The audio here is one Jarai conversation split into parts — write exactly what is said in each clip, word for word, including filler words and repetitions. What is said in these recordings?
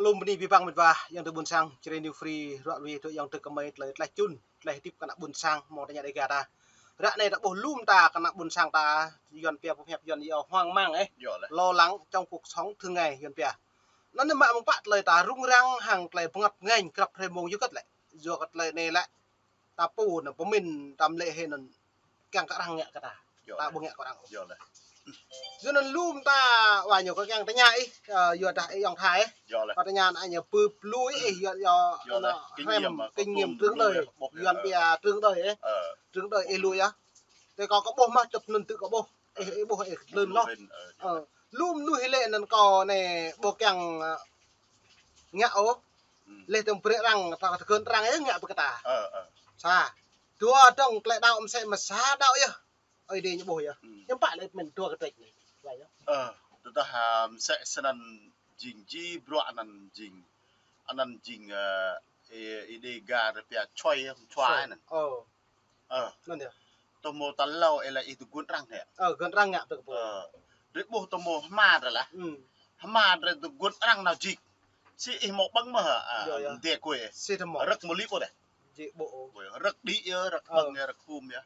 Lŏm bơni abih bang mĕt wa, ayŏng adơi ƀuôn sang, Jrai New Free, ră ruai tui ayŏng adơi kơmơi tơlơi tlaih čun, tơlơi hơdip kơ ană ƀuôn sang, mơ̆ng tơña Dega ta. Ră anai ta ƀuh lŏm ta kơ ană ƀuôn sang ta, Yuan pia pơhiăp Yuan yơh hoang mang ĕh. Lo lắng trong cuộc sống thường ngày Yuan pia. Anŭn anai mă mơ̆ng pă tơlơi ta rŭng răng hăng tơlơi bơngăt ngêñ grăp hrơi mông yua kơ tơlơi. Yua kơ tơlơi anai lĕ ta pô anŭn pơmĭn ta mlĕ hĭ anŭn kiăng kơ arăng ngă kơ ta. Ta ƀu ngă kơ arăng. Yua anŭn lŏm ta wa ñu kơ kiăng tơña ih, ơ, yua dah ih ayŏng Thai ĕh. Kơ tơña anai ñu pơplui ih, yua, yua, yua anŭn kinh nghiệm, kinh nghiệm trường đời. Yuan pia trường đời ĕh. Trường đời ih lui yơh. Tơdah kâo kơ ƀuh mơ̆ tơp anŭn tŭ kơ ƀuh. Ih, ih ƀuh ih lŏn noh. Lŏm nuih lĕ anŭn kâo anai ƀu kiăng, ơ, ngă ôh. Leh tơm brơi arăng, ta tơgŭn arăng ih ngă pơkă ta. Sa. Dua dong tơlơi đaŏ mơsĕ mơ̆ sa đaŏ yơh. Ơi Adai ñu ƀuh yơh. Hiư̆m pă lĕ mơ̆n dua kơtrĕč anai. Tơdah, ơ, mơsĕ snăn jing ji bruă anăn jing. Anăn jing, ơ, Ơi Adai gah rơpia čuai, čuai anăn. Ơ. Anŭn yơh. Tơmô ta lâo ih lĕ ih tơgŭn arăng anai. Ơ, gŭn arăng ngă tơ kơ pô. Ơ. Drơi ƀuh tơmô hma drơi lah. Hma drơi tơgŭn arăng nao jik. Si ih mơ̆ ƀơ̆ng mơ̆, ơ, yơh, yơh. Mdê kuê. Si tơmô. Rơ̆k mơ̆ lip ôh deh. Jik ƀu. Rơ̆k đĭ yơh, rơ̆k ƀơ̆ng yơh, rơ̆k hum yơh.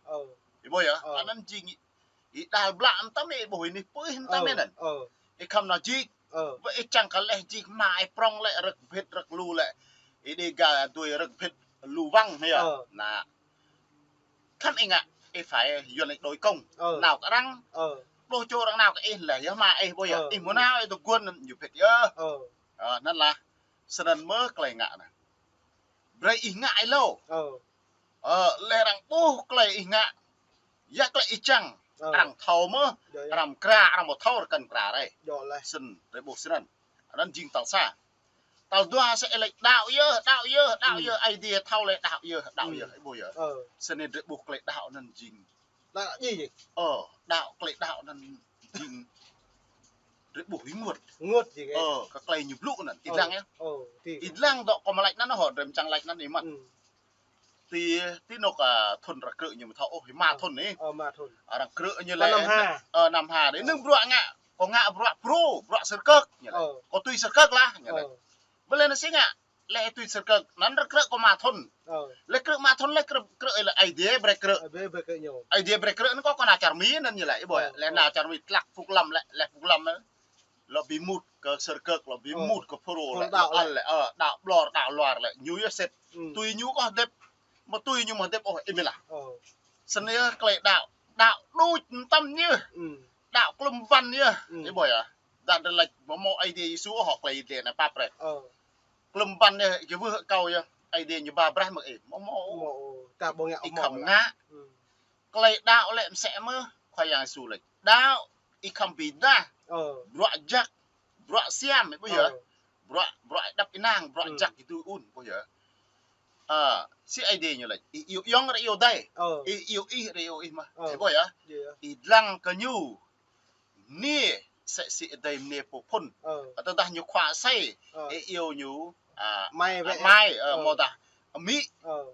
Ih ƀuh yơh, anăn jing ih đal blă mơtam ih ƀuh ih anih pơih mơtam ih anăn. Ih khăm nao jik. Wơ̆t ih čang kơ leh jik hma ih prŏng lĕ rơ̆k bhĭt rơ̆k lu lĕ. Ih Dega tui rơ̆k bhĭt lu wăng yơh. Anŭn. Khăm ih ngă, ih phải Yuan ih đôi công. Nao kơ arăng. Pluh čô arăng nao kơ ih lĕ, yơh hma ih ƀuh yơh. Ih mơ̆ nao ih tơgŭn anăn ñu bhĭt yơh. Ơ, anŭn lah. Snăn mơ̆ tơlơi ngă anăn. Brơi ih ngă ih lâo. Ơ, leh arăng ƀuh tơlơi ih ngă. Yua tơlơi ih čang. Arăng thâo mơ̆. Arăng mơkra, arăng ƀu thâo rơkăn mơkra rai. Snăn, drơi ƀuh snăn. Anăn jing tal sa. Tal dua mơsĕ ih lĕ đaŏ yơh, đaŏ yơh, đaŏ yơh, Ơi Adai thâo lĕ đaŏ yơh, đaŏ yơh, ih ƀuh yơh. Snăn drơi ƀuh tơlơi đaŏ anăn jing. Đaŏ ji. Ơ, đaŏ tơlơi đaŏ anăn jing. Drơi ƀuh ih ngot. Ngot ji. Ơ, kơ tơlơi ñu blŭ anăn. Ih lăng yơh. Ih lăng dŏ kơ mơlač anăn hŏ, drơi mơčang lač anăn ih mơ̆n. Ti, ti anôk, ơ, thŭn arăng krư̆ ñu mơ̆ thâo ôh, hĭ ma thŭn anai. Ơ, ma thŭn. Arăng krư̆ ñu lĕ, năm ha. Ơ, năm ha đơi. Anŭn bruă ngă, kâo ngă bruă Phrô, bruă Sơrkơk ñu lĕ. Kâo tui Sơrkơk lah ñu lĕ. Ƀơi lĕ anai si ngă, lĕ tui Sơrkơk, anŭn arăng krư̆ kâo ma thŭn. Lĕ krư̆ ma thŭn lĕ krư̆, krư̆ lĕ Ơi Adai brơi krư̆. Ơi Adai brơi krư̆ ñu. Ơi Adai brơi krư̆ anŭn kâo, kâo nao čar Mi anŭn ñu lĕ, ih ƀuh yơh. Lĕ nao čar Mi tlăk Phúc Lâm lĕ, lĕ Phúc Lâm anŭn. Lŏ bi mŭt kơ Sơrkơk, lŏ bi mŭt kơ Phrô lĕ, lŏ ăl lĕ, ơ, đaŏ ƀlŏr, đaŏ luar lĕ, ñu yơh sĭt. Tui ñu kơ hơdip, mơ̆ tui ñu mơ̆ hơdip ôh, ih mĭn lah. Snăn yơh tơlơi đaŏ, đaŏ đôč mơtam ñu. Đaŏ klŭm ƀăn ñu. Ih ƀuh yơh. Dah drơi lač mơ̆ mơ̆ Ơi Adai Yêsu hŏ tơlơi Ơi Adai anai pap brơi. Klŭm ƀăn ñu, kơ wơh kâo yơh, Ơi Adai ñu ba brah mơ̆ ih. Mơ̆ mơ̆. Ih khăm ngă. Tơlơi đaŏ lĕ mơsĕ mơ̆, Khua Yang Yêsu lač. Đaŏ, ih khăm bi dah. Bruă jăk, bruă siam, ih ƀuh yơh. Bruă, bruă đăp ih nang, bruă jăk ih tui un, ƀuh yơh. Ơ, si Ơi Adai ñu lač. Ih iâu ayŏng ră iâu adơi. Ih iâu ih ră iâu ih mơ̆. Ih ƀuh yơh. Ih lăng kơ ñu. Mơnê, mơsĕ si adơi mơnê pô phŭn. Tơdah ñu khua asei, ih iâu ñu, a, amai, ơ, amơdah amĭ,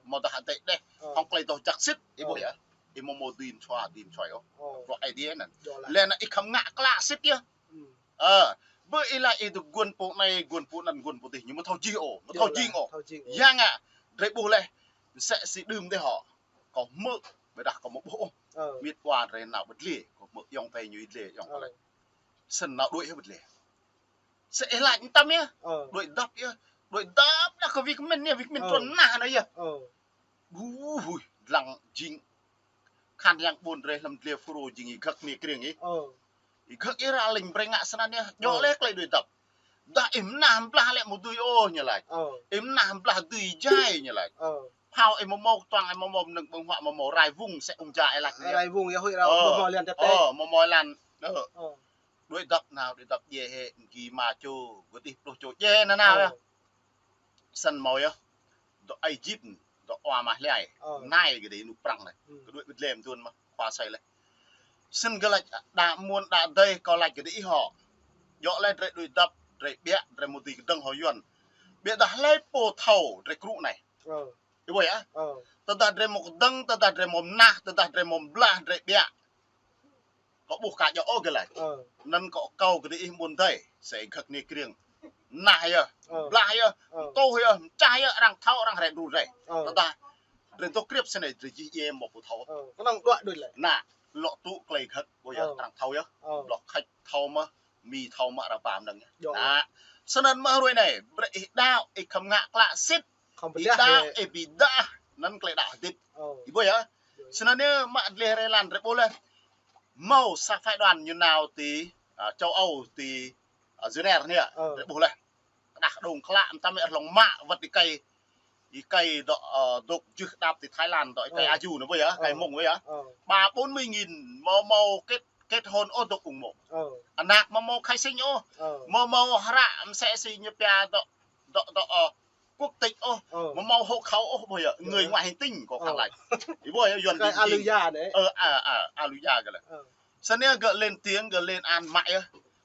amơdah adơi đeh. Hŏng tơlơi dŏ jăk sĭt, ih ƀuh yơh. Ih mơ̆ mơ̆ dưi mơčua, dưi mơčua ôh. Bruă Ơi Adai anăn. Lĕ anŭn ih khăm ngă klă sĭt yơh. Ơ, ƀơi ih laĭ ih tơgŭn pô anai, gŭn pô anăn, gŭn pô dih, ñu mơ̆ thâo jih ôh, mơ̆ thâo jing ôh. Thâo jing ôh. Yang ngă, drơi ƀuh leh, mơsĕ si đưm dih hŏ. Kâo hmư̆, ƀiădah kâo mơ̆ ƀuh ôh. Mĭt wa drơi nao ƀơi dlê, kâo hmư̆ ayŏng adơi ñu ƀơi dlê, ayŏng kâo laĭ. Snăn nao đuaĭ hĭ ƀơi dlê. Mơsĕ ih laĭ mơtam yơh. Đuaĭ dăp yơh. Đuaĭ dăp dah kơ wĭt mĭn yơh, wĭt mĭn trŭn nah anai yơh. Ƀu huĭ, lăng jing. Khăn yang ƀuôn drơi hlăm dlê Phrô jing ih gơ̆k anai kriăng ih. Ih gơ̆k ih ră lĕ brơi ngă snăn yơh. Djŏ leh tơlơi đuaĭ dăp. Dah ih mơnah blah lĕ mơ̆ dưi ôh ñu laĭ. Ih mơnah blah dưi jai ñu laĭ. Phao ih mơ̆ mâo kơtuang ih mơ̆ mâo mơnơ̆ng ƀơ̆ng huă mơ̆ mâo rai wung mơsĕ ung ja ih laĭ. Rai wung yơh huĭ rao mơ̆ mâo lăn tơpĕ. Mơ̆ mâo lăn. Đuaĭ dăp nao, đuaĭ dăp djai hĕ, mgi ma čô, gơ̆ dih pluh čô djai nanao yơh. Snăn mâo yơh. Dŏ Êjip, dŏ wa mah liai. Nai gơ̆ dih nŭk prăng leh. Gơ̆ đuaĭ ƀơi dlê mơ̆ tuan mơ̆, khua asei leh. Snăn gơ̆ lač đa muôn đa adơi kâo lač gơ̆ dih ih hŏ. Djŏ leh drơi đuaĭ dăp, drơi ƀiă, drơi mơ̆ dưi kơdơ̆ng hŏ Yuan. Ƀiădah hlơi pô thâo drơi krŭ anai. Ih ƀuh yơh. Tơdah drơi mơ̆ kơdơ̆ng, tơdah drơi mơ̆ mơnah, tơdah drơi mơ̆ blah, drơi ƀiă. Kâo ƀuh ka djŏ ôh gơ̆ lač. Anăn kâo akâo gơ̆ dih ih ƀuôn adơi, mơsĕ gơ̆k anai kriăng. Nah yơh, blah yơh, tuh yơh, čah yơh, arăng thâo, arăng rai đru rai. Tơdah drơi dŏ kriăp snei, drơi jih jĕ mơ̆ ƀu thâo. Kơnơ̆ng đuaĭ đuaĭ lĕ. Nah, lŏ tŭ klei khăt, ƀuh yơh, arăng thâo yơh. Lŏ khăt thâo mơ̆, Mi thâo mă rơpa mơnơ̆ng yơh. Nah, snăn mơ̆ hrơi anei, brơi ih đaŏ, ih khăm ngă klă sĭt. Ih đaŏ, ih bi dah, anăn klei đaŏ hơdip. Ih ƀuh yơh. Snăn yơh mă dleh rai lăn drơi ƀuh leh. Mâo sa phái đoàn ñu nao ti, a, châu Âu ti, a, Geneva anei, drơi ƀuh leh. Kơđah kơđông klă, mtam mĕ hlŏng mă, wăt ih kơi, ih kơi dŏ, ơ, dŏ jưh đăp ti Thái Lan, dŏ ih kơi aju anei ƀuh yơh, kơi mông ƀuh yơh. Ba bốn mươi nghìn, mâo mâo kết, kết hôn ôh dŏ ung mông. Anak mâo mâo khai sinh ôh. Mâo mâo hră msĕ si ñu pia dŏ, dŏ, dŏ, ơ, quốc tịch ôh. Mâo mâo hộ khẩu ôh ƀuh yơh, người ngoài hành tinh kâo khăng lač. Ih ƀuh yơh, Yuăn kơi Aluya anei. Ơ, a, a, Aluya kơ lĕ. Snăn gơ̆ lên tiếng, gơ̆ lên án mă yơh.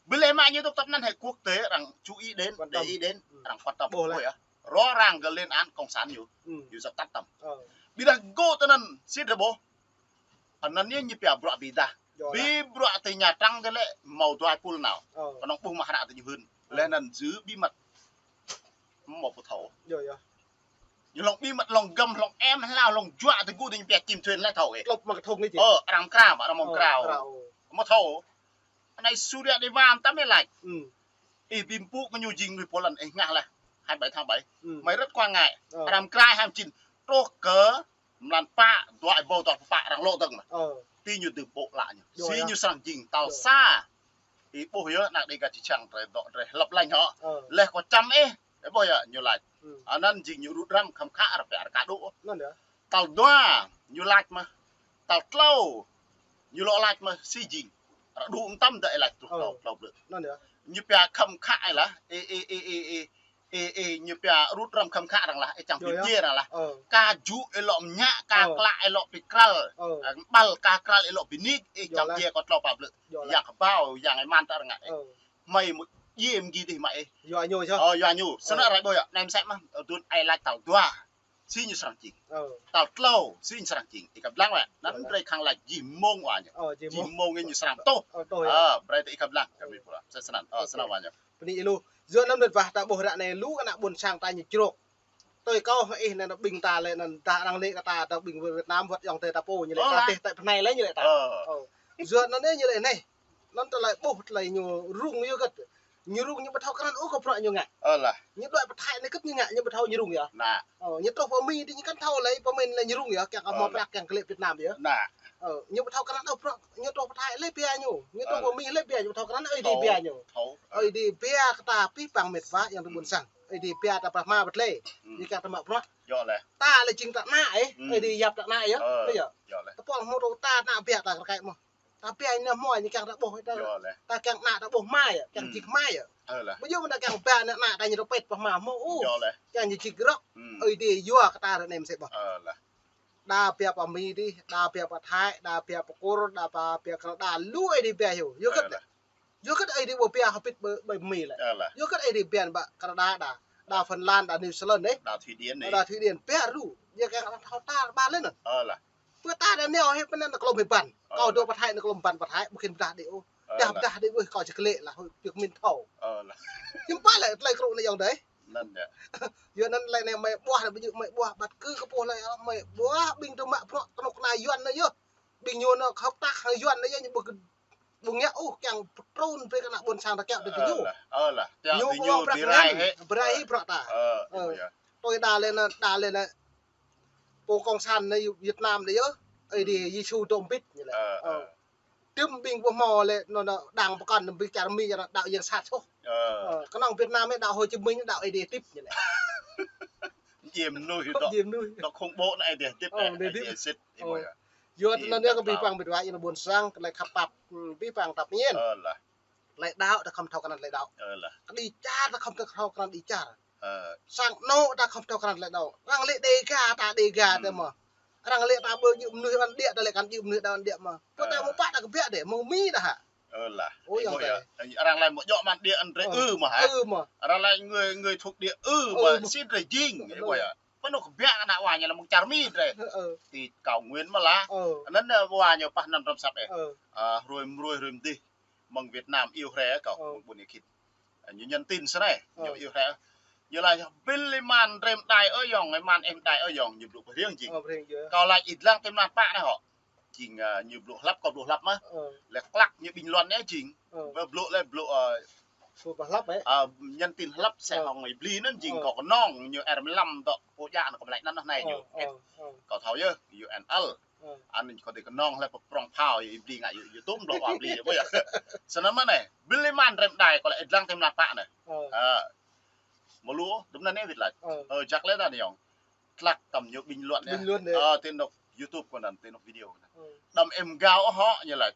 Ƀiădah mă ñu dŏ tăp anăn hĕ quốc tế arăng chú ý đến, để ý đến, arăng quan tâm ƀuh yơh. Rõ ràng gơ̆ lên án cộng sản ñu, ñu djăp tăt tăm. Ƀiădah gơ̆ tơ anăn sĭt drơi ƀuh. Anăn ñu ñu pia bruă bi dah. Bi bruă ti Nha Trang tơ lĕ mâo dua pul nao. Kơnơ̆ng ƀuh mă hră ti ñu hưn. Leh anăn giữ bí mật. Mâo ƀu thâo. Ñu hlŏng bí mật, hlŏng găm, hlŏng em, hlao, hlŏng juă ti gŭ ti ñu pia chim thuen leh thâo ih. Klop mă kơthŭng anei jing. Ơ, arăng krao, arăng mơ̆ng krao. Mâo thâo. Anei Surya Deva mtam mĕ lač. Ih bi mpŭ kơ ñu jing mnuih Poland, ih hngah leh. Hai bảy tháng bảy. Mơi rất quan ngại. Arăng krao hai chín. Truh kơ mlan pă, dua êbâo dua pluh pă arăng lŏ dơ̆ng mơh. Ti ñu dưm ƀô̆ lă ñu. Si ñu srăng jing tal sa. Ih ƀuh yơh, anak Dega či čang drơi dŏ drơi hlăp lañ hŏ. Leh kâo čăm ih, ih ƀuh yơh, ñu lač. Anăn jing ñu rŭt răm khăm khă rơpa rơka đŭ. Tal dua, ñu lač mơh. Tal tlâo, ñu lŏ lač mơh, si jing. Ră đŭ mtam dơ̆ ih lač truh tlâo, tlâo blư̆. Ñu pia khăm khă ih lah, ih, ih, ih, ih, ih, ih, ñu pia rŭt răm khăm khă arăng lah, ih čang bi mdjiê arăng lah. Ka jŭ ih lŏ mñă, ka klă ih lŏ bi krăl. Ơ, ƀăl ka krăl ih lŏ bi nik, ih čang mdjiê kâo tlâo pă blư̆. Yang kơƀâo, yang ih man tơ arăng ngă ih. Mơi mŭt djiê mgi dih mă ih. Yua ñu yơh. Ơ, yua ñu. Snăn rai ƀuh yơh, anei msĕ mơh, dun ih lač tal dua. Si ñu srăng jing. Tal tlâo, si ñu srăng jing. Ih kăp lăng wĕ. Anăn brơi khăng lač jih mông wa ñu. Jih mông ñu srăng tuh. Ơ, brơi tơ ih kăp lăng. Kami pula. Msĕ snăn. Ơ, snăn wa ñu. Bơni ih lu. Yua anăn mĕt wa ta ƀuh ră anei lu ană ƀuôn sang ta ñu črok. Tui kâo hăng ih anăn ƀing ta lĕ anăn ta arăng lĕ kơ ta, ta ƀing Việt Nam wăt ayŏng adei ta pô ñu lĕ ta teh ta pơnai lĕ ñu lĕ ta. Yua anăn anei ñu lĕ anei. Anăn tơlơi ƀuh tơlơi ñu rŭng yơh kơt. Ñu rŭng ñu ƀu thâo krăn ôh kơ bruă ñu ngă. Ñu đuaĭ pơ Thái anei kơt ñu ngă, ñu ƀu thâo ñu rŭng yơh. Ñu truh pơ Mi dih ñu kăn thâo lĕ pơ Mi lĕ ñu rŭng yơh, kiăng kơ mâo prăk kiăng kơ lĕ Việt Nam yơh. Ñu ƀu thâo krăn ôh bruă, ñu truh pơ Thái lĕ bia ñu, ñu truh pơ Mi lĕ bia ñu, ƀu thâo krăn ôh Ơi Adai bia ñu. Ơi Adai bia kơ ta pih păng mĕt wa ayŏng adei ƀuôn sang. Ơi Adai bia ta pah ma pơtlei. Ñu kiăng ta mă bruă. Ta lĕ jing ta ană ih, Ơi Adai yap ta ană yơh. Tơpă hmâo ta ană bia ta kơ kĕ mơh. Ta bia ñu hmâo ñu kiăng ta ƀuh, ta kiăng ană ta ƀuh mai, kiăng jik mai. Ƀu djơ̆ mơ̆ ta kiăng bia ană ta ñu rơpet pah ma hmâo ôh. Kiăng ñu jik rŏk. Ơi Adai yua kơ ta ră anei msĕ ƀuh. Đa bia pơ Mi dih, đa bia pơ Thái, đa bia pơ Kur, đa bia Canada, lu Ơi Adai bia yơh. Yua kơ Yua kơ Ơi Adai ƀu bia hơbĭt ƀơi, ƀơi Mi lĕ. Yua kơ Ơi Adai bia ƀă Canada đa, đa Phần Lan, đa New Zealand dih. Đa Thụy Điển dih. Đa Thụy Điển bia lu. Yua kơ arăng thâo ta ƀă lĕ anăn. Pơ ta đa neo hĭ pơ anăn klôm hĭ ƀăn. Kâo dŏ pơ Thái anăn klôm ƀăn pơ Thái, ƀu khĭn pơdah đĭ ôh. Pơdah đĭ ƀuh kâo či klĕ lah, hŭi piơk min thâo. Hiư̆m pă lĕ tơlơi krŭ anei ayŏng adei. Yua anăn lĕ anei mơi ƀuah, ƀu djơ̆ mơi ƀuah, ƀăt kơ kơ ƀuh lĕ mơi ƀuah ƀing tơ mă bruă kơnuk kơna Yuăn anei yơh. Ƀing ñu anăn khŏp tah hăng Yuăn anei yơh ñu ƀu ƀu ngă ôh, kiăng pơtrun brơi kơ ană ƀuôn sang ta kiăng tui ñu. Ñu ƀu brăk bi rai hĭ bruă ta. Tui đa lĕ anăn, đa lĕ anăn pô cộng sản anei Việt Nam anei yơh. Ơi Adai Yêsu dŏ mbĭt ñu lĕ. Tơm ƀing ƀu hmâo lĕ anăn đảng pơkŏn ƀing čar Mi anăn đaŏ yang sat soh. Kơnơ̆ng Việt Nam anei đaŏ Hồ Chí Minh đaŏ Ơi Adai tip ñu lĕ. Jing mnuih dŏ. Jing mnuih. Dŏ khủng bố anăn Ơi Adai tip, Ơi Adai sĭt. Yua anăn yơh kơ pih păng mĕt wa ayŏng adei ƀuôn sang, tơlơi khăp pap, pih păng tăp ñen. Tơlơi đaŏ ta khŏm thâo krăn tơlơi đaŏ. Kơđi čar ta khŏm thâo krăn kơđi čar. Sang anôk ta khŏm thâo krăn tơlơi đaŏ. Arăng lĕ Dega ta Dega tơ mơh. Arăng lĕ ta ƀu djơ̆ mnuih Bản Địa ta lĕ kăn djơ̆ mnuih Bản Địa mơh. Pơ ta mơ̆ pă ta kơ biă dih, mơ̆ng Mi ta hă. Ơ lah. Ơ, ayŏng adei. Arăng laĭ mơ̆ djŏ Bản Địa anăn drei ư mơh hă? Ư mơh. Arăng laĭ người, người thuộc địa ư mơh, sĭt drei jing. Ơ, pơ anôk kơ biă ană wa ñu lĕ mơ̆ng čar Mi drei. Ti Cao Nguyên mơh lah. Anăn wa ñu pah anăn răm săp ih. Hrơi mrơi hrơi mdih. Mơ̆ng Việt Nam iâu hrĕ kâo, mơ̆ng ƀuôn Ia Khĭn. Ñu nhắn tin sơnai, ñu iâu hrĕ. Ñu laĭ ƀing lĕ man rem đai ơi yong, man em đai ơi yong, ñu blŭ pơhriêng jing. Kâo laĭ ih lăng tơm lan pă anai hŏ. Jing, ơ, ñu blŭ hlăp, kâo blŭ hlăp mơ̆. Lĕ klăk ñu bình luận anai jing. Ƀơ blŭ lĕ blŭ, ơ, ơ, nhắn tin hlăp sĕ hŏng ih bli anŭn jing kâo kơnong ñu er mlam dŏ pô djă anŭn kâo mă laĭ anŭn anai ñu. Kâo thâo yơh, U N L. Anŭn kâo tui kơnong hlơi pơprong phao ih bli ngă ih, ih tŭm blŏ wa bli yơh, ƀuh yơh. Sơnăm mơ̆ anai, ƀing lĕ man rem đai kâo laĭ ih lăng tơm lan pă anai. Ơ. Mơ̆ lu, đơm anai wĭt laĭ. Ơ, jak lĕ ta anai yong. Tlăk tơm ñu bình luận yơh. Bình luận yơh. Ơ, tơnŏk YouTube kâo anŭn, tơnŏk video kâo anŭn. Đăm em gao ôh hŏ ñu laĭ.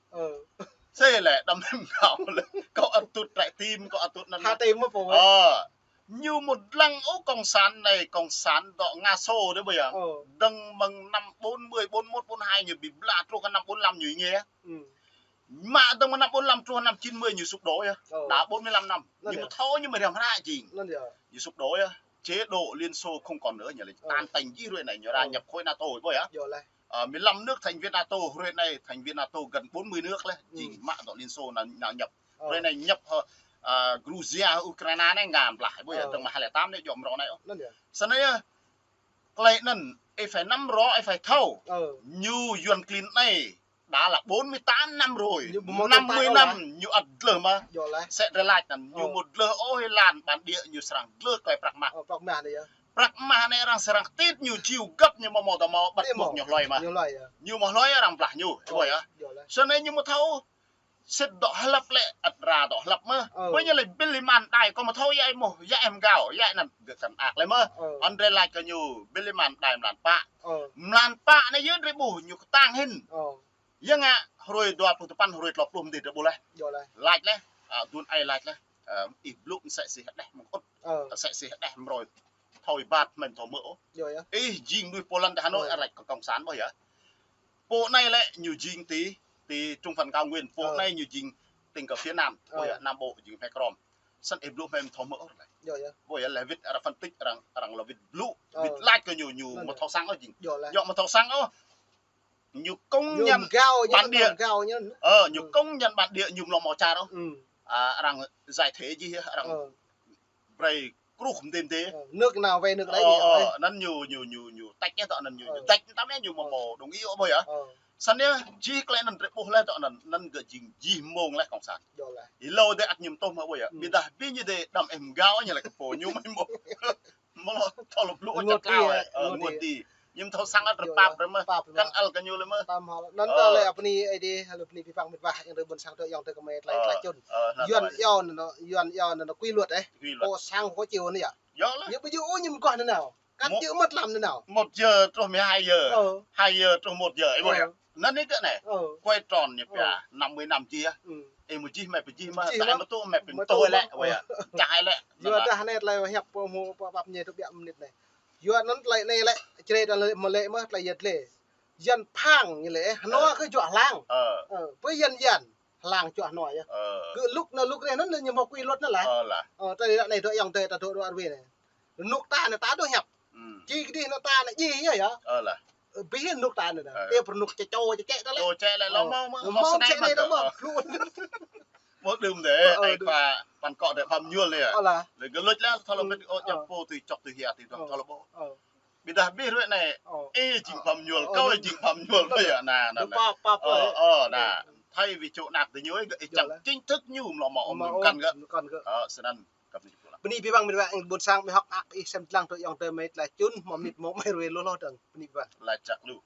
Sĕ lĕ, đăm em gao lĕ. Kâo ăt tŭt trại tim, kâo ăt tŭt anŭn. Trại tim mơ̆ pô. Ơ. Ñu mŭt lăng ôh cộng sản anai, cộng sản dŏ Nga sô đơi ƀuh yơh. Dơ̆ng mơ̆ng năm bốn mươi, bốn mốt, bốn hai ñu ƀĭ blah truh kơ năm bốn lăm ñu ngă. Mă dơ̆ng mơ̆ng năm bốn lăm truh năm chín mươi ñu sụp đổ yơh. Đã bốn mươi lăm năm. Ñu mơ̆ thâo ñu mơ̆ răng hră jing. Ñu sụp đổ yơh. Chế độ Liên Xô không còn nữa, ñu laĭ tan tành jih hrơi anai ñu ra nhập khối NATO ƀuh yơh. Ơ, mười lăm nước thành viên NATO, hrơi anai thành viên NATO gần bốn mươi nước lĕ, jing mă dŏ Liên Xô nao, nao nhập. Hrơi anai nhập, ơ, ơ, Georgia, Ukraine anai ngă blah, ƀuh yơh, dơ̆ng mơ̆ng hai lẻ tám anai jŏ mrô anai ôh. Sơnai yơh, tơlơi anŭn, ih phải nắm rõ, ih phải thâo. Ñu Yuan klin anai, đã là bốn mươi tám năm rồi. Năm mươi năm, ñu ăt dlơh mơ̆. Sĕ drơi laĭ anŭn, ñu mơ̆ dlơh ôh ih lan bản địa ñu srăng dlơh tơlơi prăk mah. Prăk mah anai arăng srăng tit ñu chiu găp ñu mơ̆ mơ̆ tơ mơ̆ bắt buộc ñu hloi mơ̆. Ñu mơ̆ hloi arăng blah ñu, ƀuh yơh. Sơnai ñu mơ̆ thâo, sĭt dŏ hlăp lĕ, ăt ra dŏ hlăp mơ̆. Ƀuh ñu lĕ ƀing lĕ man đai, kâo mơ̆ thâo yă ih mơ̆, yă em gao, yă anŭn gơ̆ kăn ak lĕ mơ̆. Ăt drơi laĭ kơ ñu, ƀing lĕ man đai mlan pă. Mlan pă anai yơh drơi ƀuh, ñu kơtang hĭn. Yơh ngă, hrơi dua pluh tơpăn, hrơi klâo pluh mơ̆n drơi ƀuh lĕ. Laĭ lĕ, ơ, dun ai laĭ lĕ. Ơ, ih blŭ sĕ sih đeh mơ̆ng ŭt. Sĕ sih đeh mrô. Thâo ih bat mơ̆n thâo mơ̆ ôh. Ih jing đuĭ Poland tơ Hà Nội, ơ, laĭ kơ cộng sản ƀuh yơh. Pô anai lĕ ñu jing ti, ti Trung Phần Cao Nguyên, pô anai ñu jing tỉnh ở phía Nam, ƀuh yơh, Nam Bộ jing hmei krôm. Săn ih blŭ hmei thâo mơ̆ ôh laĭ. Ƀuh yơh, lĕ wĭt arăng phân tích, arăng, arăng lŏ wĭt blŭ, wĭt laĭ kơ ñu, ñu mơ̆ thâo săng ôh jing. Ñu mơ̆ thâo săng ôh. Ñu công nhận bản địa. Ơ, ñu công nhận bản địa ñu mlŏm mơ̆ čar ôh. Ơ, arăng giải thể jih, arăng brơi kruh mơ̆n tơm tơ̆. Nước nào về nước đấy. Ơ, anŭn ñu, ñu, ñu, ñu tĕk yơh tơ anŭn ñu, ñu tĕk tăm yơh ñu mơ̆ mơ̆ đồng ý ôh ƀuh yơh. Săn yơh, jih tơlơi anŭn drơi ƀuh lĕ tơ anŭn, anŭn gơ̆ jing jih mông lĕ cộng sản. Ih hlâo dêh ăt ñu mơ̆ tŭ mơ̆ ƀuh yơh. Ƀiădah ƀing ñu dêh đăm em gao ñu laĭ kơ pô ñu mơ̆ mơ̆. Mơ̆ thâo lŏ blŭ ôh čăt klao ôh. Ơ, nguôt đi. Ñu mơ̆ thâo săng ăt drơi pap drơi mơ̆. Kăn ăl kơ ñu lĕ mơ̆. Tam hal. Anŭn lĕ apni ai dêh, hal apni pih păng mĭt wa, yang drơi ƀôn sang tơ yong tơ kơmơi tơlơi tơlơi čun. Yuan yơh anŭn, Yuan yơh anŭn quy luật ĕh. Kơ sang kơ chiu anai yơh. Ñu ƀu djơ̆ ôh ñu mơguah anŭn nao. Cắt chữ mất làm thế nào? Một giờ truh mười hai giờ. Hai giờ truh một giờ, ih ƀuh yơh. Anŭn anai gơ̆ anai. Quay tròn ñu pia năm mươi năm jih yơh. Ih mơ̆ jih hmei pơjih mơ̆, ta mơ̆ tŭ hmei pơtô lĕ, ƀuh yơh. Čah lĕ. Yua dah anai tơlơi hiăp pô hmâo pơpap ñe tŭ biă mơnit anai. Yua anŭn tơlơi anai lĕ, črê tơlơi mơ̆ lĕ mơ̆ tơlơi yơh lĕ. Yuan phang ñu lĕ, hơnua kơ juă hlang. Ơ, pơ yuan yuan. Hlang čuah hơnua yơh. Gơ̆ lŭk anŭn lŭk rĕh anŭn ñu mơ̆ quy luật anŭn lah. Ơ, tơlơi anai dŏ yong tơ ta dŏ dŏ arwe anai. Rơnŭk ta anai ta dŏ hiăp. Či kơdih anŭn ta anai jih yơh yơh. Ơ lah. Ơ, bih rơnŭk ta anai. Ơ. Tơ pơ rơnŭk čơ čô čơ čĕ ta lĕ. Čô čĕ lĕ lŏ mơ̆ mơ̆ mơ̆ sơnai mơ̆ dŏ. Mơ̆ đưm dêh, ai khua păn kŏ dêh păm ñuôl anai. Ơ lah. Lĕ gơ̆ lŭč lah thâo lŏ mĭt ôh, čăm pô tui čŏk tui hia tui dŏ thâo lŏ ƀuh. Ƀiădah bih rơi anai, ih jing păm ñuôl, kâo jing păm ñuôl, ƀuh yơh, anai, anai, anai. Ơ, ơ, anai. Thay vì čô anak tơ ñu, ih čang chính thức ñu mlŏm mơ̆ ôm kăn gơ̆. Ơ, sơnăn, kăp anai jơpŭ lah. Bơni abih bang mĭt wa ƀôn sang ƀing hŏk ăk ih sem lăng tơ yong tơ mơi tơlơi čun, mơ̆ mĭt mơ̆ mơi rue lô lô dơ̆ng. Bơni abih bang. Laĭ čăk lu.